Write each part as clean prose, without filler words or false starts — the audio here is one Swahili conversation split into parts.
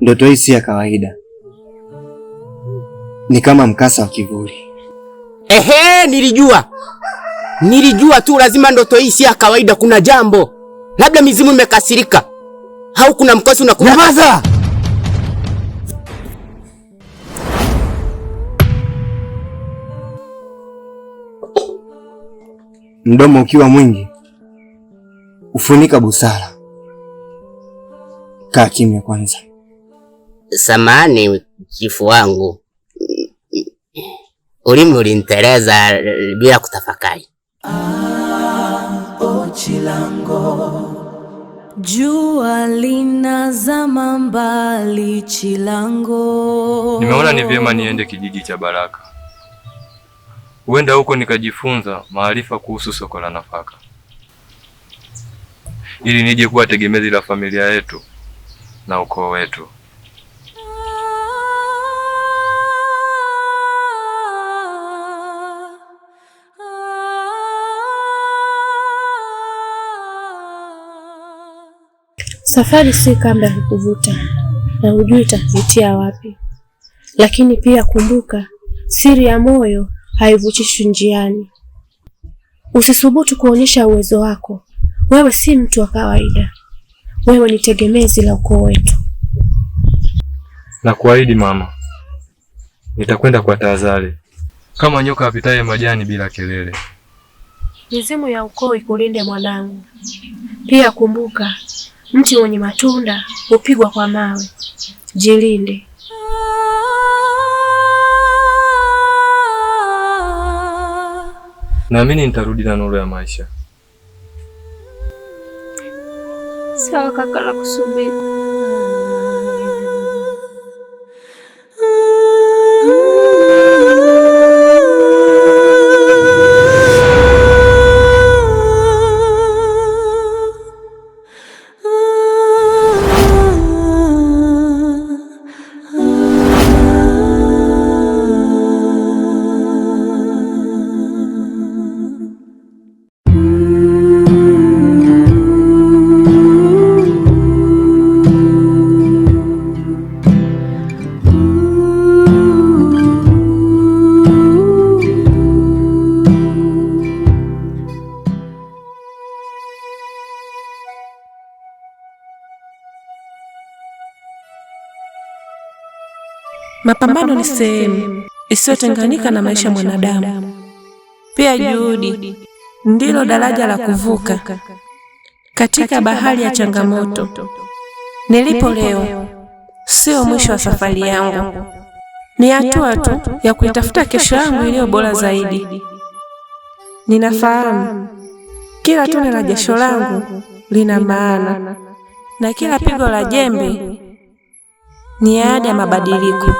Ndoto hii si ya kawaida, ni kama mkasa wa kivuli. Ehe, nilijua, nilijua tu lazima ndoto hii si ya kawaida. Kuna jambo, labda mizimu imekasirika au kuna mkosi unakuja. Nyamaza! Mdomo ukiwa mwingi hufunika busara. Kaa kimya kwanza. Samahani chifu wangu, ulimi uliniteleza bila kutafakari. Jua linazama mbali Chilango. Nimeona ni vyema niende kijiji cha Baraka, huenda huko nikajifunza maarifa kuhusu soko la nafaka, ili nije kuwa tegemezi la familia yetu na ukoo wetu. Safari si kamba ya kukuvuta na hujui itakuvutia wapi, lakini pia kumbuka, siri ya moyo haivuchishwi njiani. Usisubutu kuonyesha uwezo wako. Wewe si mtu wa kawaida, wewe ni tegemezi la ukoo wetu. Nakuahidi mama, nitakwenda kwa tahadhari, kama nyoka apitaye majani bila kelele. Mizimu ya ukoo ikulinde mwanangu. Pia kumbuka, mti wenye matunda hupigwa kwa mawe. Jilinde. Naamini nitarudi na nuru ya maisha. Sawa kaka, nakusubiri. Mapambano ni sehemu isiyotenganika na maisha ya mwanadamu. Pia juhudi ndilo daraja la kuvuka katika bahari ya changamoto. Nilipo leo sio mwisho wa safari yangu, ni hatua tu ya kuitafuta kesho yangu iliyo bora zaidi. Ninafahamu kila tone la jasho langu lina maana na kila pigo la jembe ni ahadi ya mabadiliko.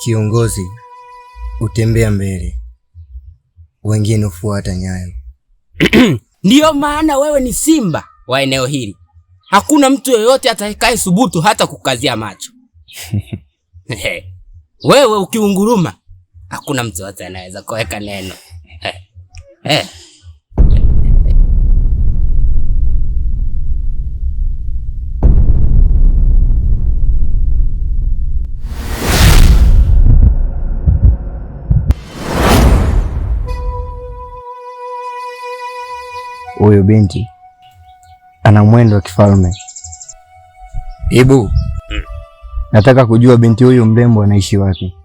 Kiongozi hutembea mbele, wengine hufuata nyayo. Ndiyo maana wewe ni simba wa eneo hili. Hakuna mtu yeyote atakaye thubutu hata kukazia macho. Wewe ukiunguruma, hakuna mtu yote anaweza kuweka neno. Eh. Huyu binti ana mwendo wa kifalme. Ibu, nataka kujua binti huyu mrembo anaishi wapi?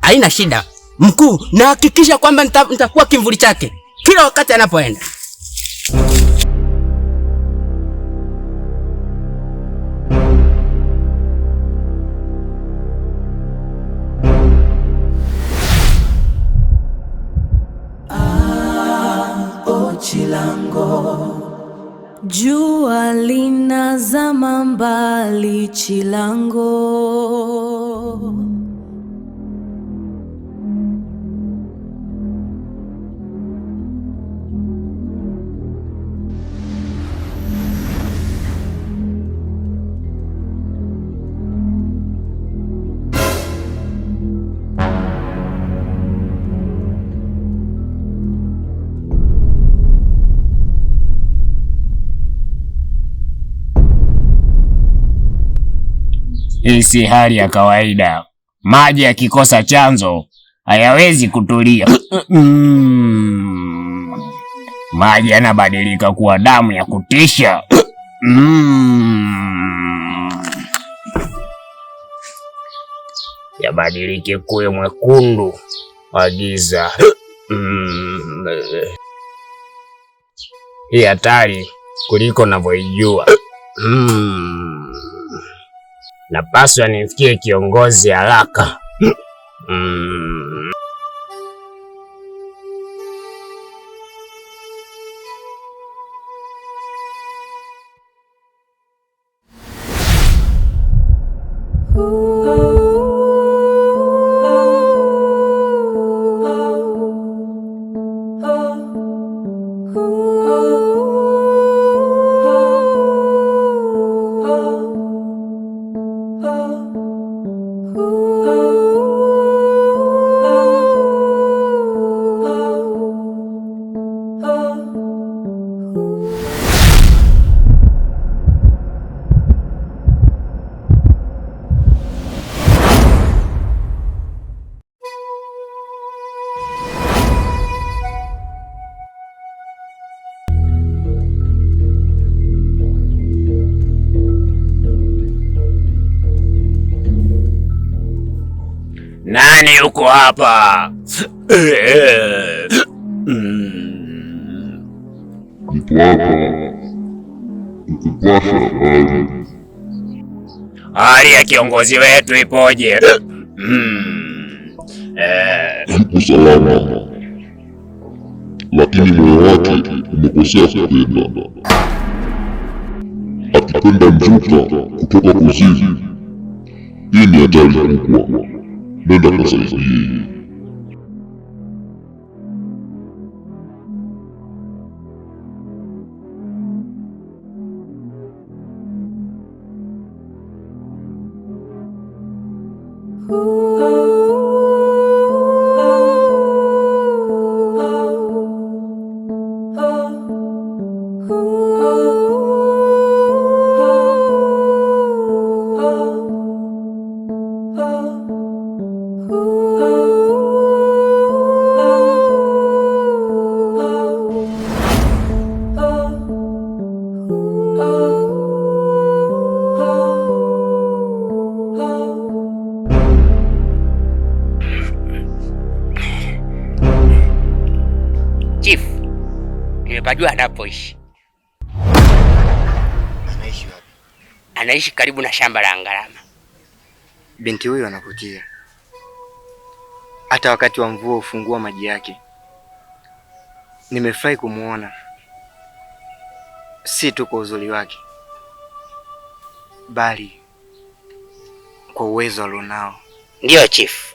Haina shida mkuu, nahakikisha kwamba nitakuwa kimvuli chake kila wakati anapoenda. Chilango, jua linazama mbali Chilango. Hii si hali ya kawaida. Maji yakikosa chanzo hayawezi kutulia. Maji yanabadilika kuwa damu ya kutisha. Yabadilike kuwe mwekundu wa giza. Hii hatari kuliko navyoijua. Napaswa nimfikie kiongozi haraka. Nani yuko hapa? Nipo hapa kukupasha habari. Hali ya kiongozi wetu ipoje? Yupo salama, lakini moyo wake umekosea kupenda. Akipenda njuka kutoka kuzimu. Hii ni hatari kubwa. Nenda kasaidie. Chief, nimepajua anapoishi. Anaishi wapi? Anaishi karibu na shamba la Ngarama. Binti huyu anavutia, hata wakati wa mvua hufungua maji yake. Nimefurahi kumuona, si tu kwa uzuri wake, bali kwa uwezo alionao. Ndiyo chief.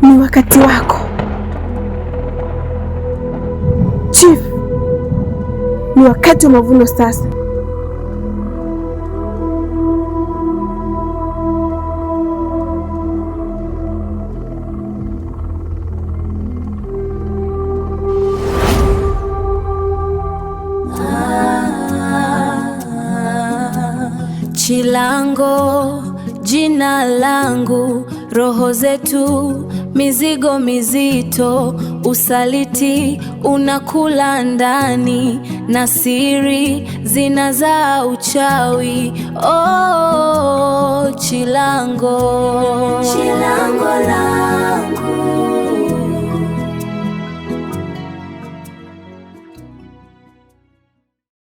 Ni wakati wako Chief. Ni wakati wa mavuno sasa. Chilango, jina langu, roho zetu mizigo mizito, usaliti unakula ndani na siri zinazaa uchawi. Oh, Chilango, Chilango langu.